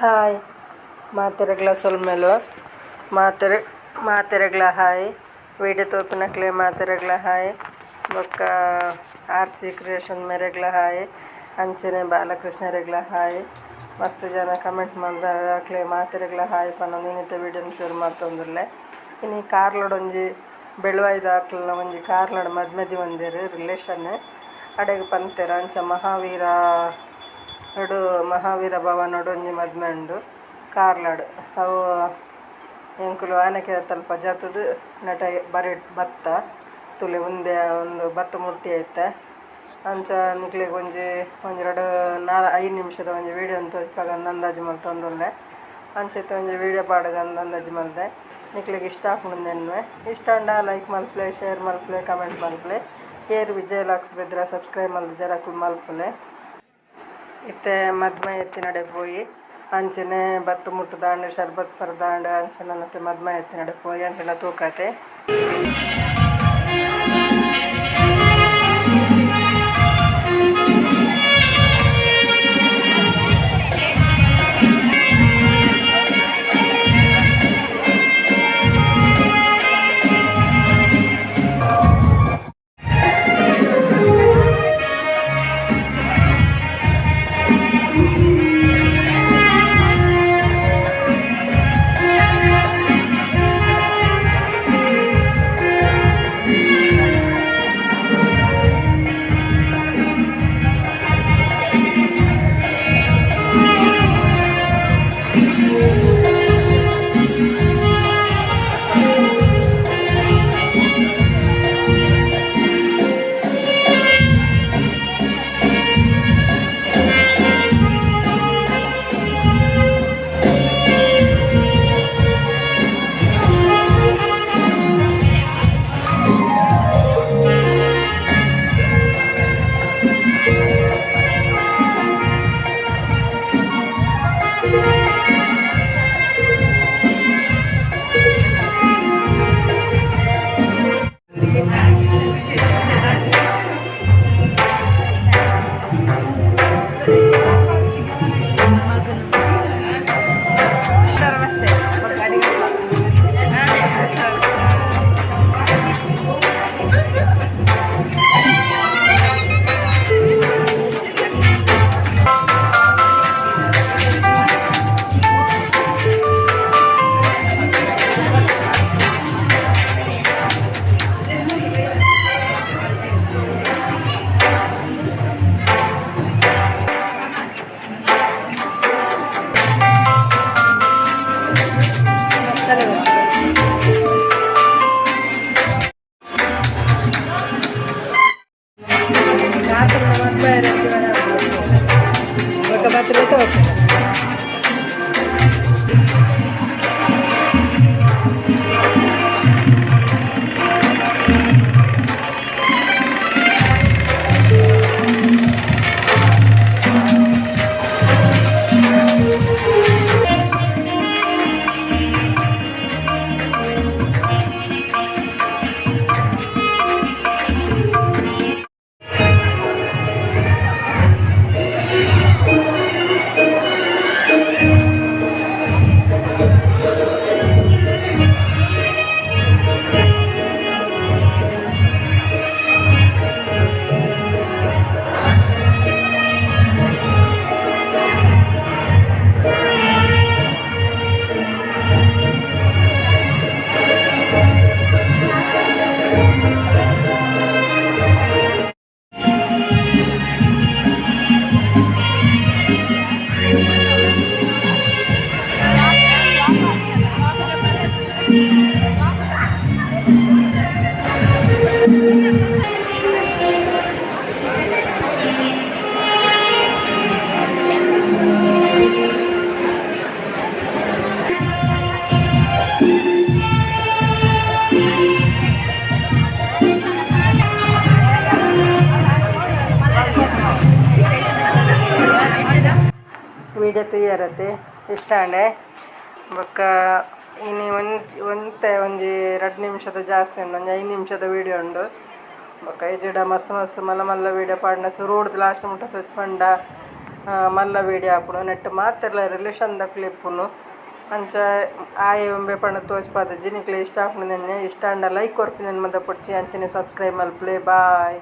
Hi ಮಾತೆರೆಗ್ಲ ಸೊಲ್ಮೆಲು ಮಾತೆರೆ ಮಾತೆರೆಗ್ಲ hi video ತೂಪಿನಕ್ಲೆ ಮಾತೆರೆಗ್ಲ hi ಬೊಕ್ಕ ಆರ್ C creation ಮೆರೆಗ್ಲ hi ಅಂಚನೆ ಬಾಲಕೃಷ್ಣರೆಗ್ಲ ಹಾಯ್ ಮಸ್ತ್ ಜನ ಕಮೆಂಟ್ ಮಲ್ದಾರ್ ಅಕ್ಲೆ ಮಾತೆರೆಗ್ಲ ಹಾಯ್ ಪನೊಂದು ಇನಿತ ವೀಡಿಯೋನ್ ಶುರು ಮಲ್ತೊಂದುಲ್ಲೆ. ಇನಿ ಕಾರ್ಲಡೊಂಜಿ ಬೆಳುವಾಯಿದಾಕ್ಲ್ನ ಒಂಜಿ ಕಾರ್ಲಡ್ ಮದ್ಮೆ ದೀವೊಂದೆರ್ ರಿಲೇಷನ್ ಅಡೆಗ್ ಪಂತೆರ್ ಅಂಚ ಮಹಾವೀರ ಡು ಮಹಾವೀರ ಭವನಡ್ ಒಂಜಿ ಮದ್ಮೆ ಉಂಡು ಕಾರ್ಲಡ್ ಅವು ಎಂಕುಲು ಆನೆಕೆರೆತಲ್ಪ ಜತ್ತ್‌ದ್ ನೆಟ ಬರಿಟ್ ಬತ್ತ ತೂಲೆ ಉಂದೆ ಉಂದು ಬತ್ತ್ ಮುಟ್ಟಿ ಐತೆ ಅಂಚ ನಿಕ್ಲೆಗ್ ಒಂಜಿ ಒಂಜಿ ರಡ್ಡ್ ನಾಲ್ ಐನ್ ನಿಮಿಷದ ಒಂಜಿ ವೀಡಿಯೋನ್ ತೋಜಿಪಾಗಂದ್ ಅಂದಾಜಿ ಮಲ್ತೊಂದುಲ್ಲೆ. ಅಂಚ ಇತ್ತೆ ಒಂಜಿ ವೀಡಿಯೋ ಪಾಡ್‌ಗಂದ್ ಅಂದಾಜಿ ಮಲ್ದೆ. ನಿಕ್ಲೆಗ್ ಇಷ್ಟ ಆಪುಂಡು ಎನ್ನುವೆ. ಇಷ್ಟ ಆಂಡ ಲೈಕ್ ಮಲ್ಪುಲೆ, ಶೇರ್ ಮಲ್ಪುಲೆ, ಕಮೆಂಟ್ ಮಲ್ಪುಲೆ. ಏರ್ ವಿಜಯ್ ಲಾಕ್ಸ್ ಬೆದ್ರ ಸಬ್ಸ್ಕ್ರೈಬ್ ಮಲ್ದಿಜೆರ್ ಅಕುಲು ಮಲ್ಪುಲೆ. ಇತ್ತೆ ಮದ್ಮೆ ಇತ್ತಿನಡೆ ಪೋಯಿ ಅಂಚನೆ ಬತ್ತ್ ಮುಟ್ಟುದಾಂಡ್ ಶರ್ಬತ್ ಪರ್ದಾಂಡ್ ಅಂಚನೆ ಮತ್ತೆ ಮದ್ಮೆ ಇತ್ತಿನಡೆ ಪೋಯಿ ಅಂಚನೆ ತೂಕತೆ. ವೀಡಿಯೋ ತೂಯರತೆ ಇಷ್ಟ ಆಂಡೆ. ಬೊಕ್ಕ ಇನಿ ಒಂಜಿ ಒಂತೆ ಒಂಜಿ ರಡ್ಡ್ ನಿಮಿಷದ ಜಾಸ್ತಿ ಉಂಡು, ಒಂಜಿ ಐನ್ ನಿಮಿಷದ ವೀಡಿಯೋ ಉಂಡು. ಬೊಕ್ಕ ಇಜಿಡ ಮಸ್ತ್ ಮಸ್ತ್ ಮಲ್ಲ ಮಲ್ಲ ವೀಡಿಯೋ ಪಾಡ್ಂಡ ಸುರುಡ್ದು ಲಾಸ್ಟ್ ಮುಟ್ಟ ತೋಜ್ ಪಂಡ ಮಲ್ಲ ವಿಡಿಯೋ ಆಪುಂಡು ನೆಟ್ಟ್ ಮಾತೆರ್ಲ ರಿಲೇಷನ್ ದಕುಲು ಇಪ್ಪುನು ಅಂಚ ಆಯೆ ಒಂಬೆ ಪಂದ್ ತೋಜ್ಪಾದಿಜಿ ನಿಕ್ಲೆಗ್ ಇಷ್ಟ ಆಪುಂಡು ಎನ್ನುವೆ ಇಷ್ಟ ಆಂಡ ಲೈಕ್ ಕೊರ್ಪಿನೆನ್ ಮದಪೊಡ್ಚಿ ಅಂಚನೆ ಸಬ್ಸ್ಕ್ರೈಬ್ ಮನ್ಪುಲೆ ಬಾಯ್.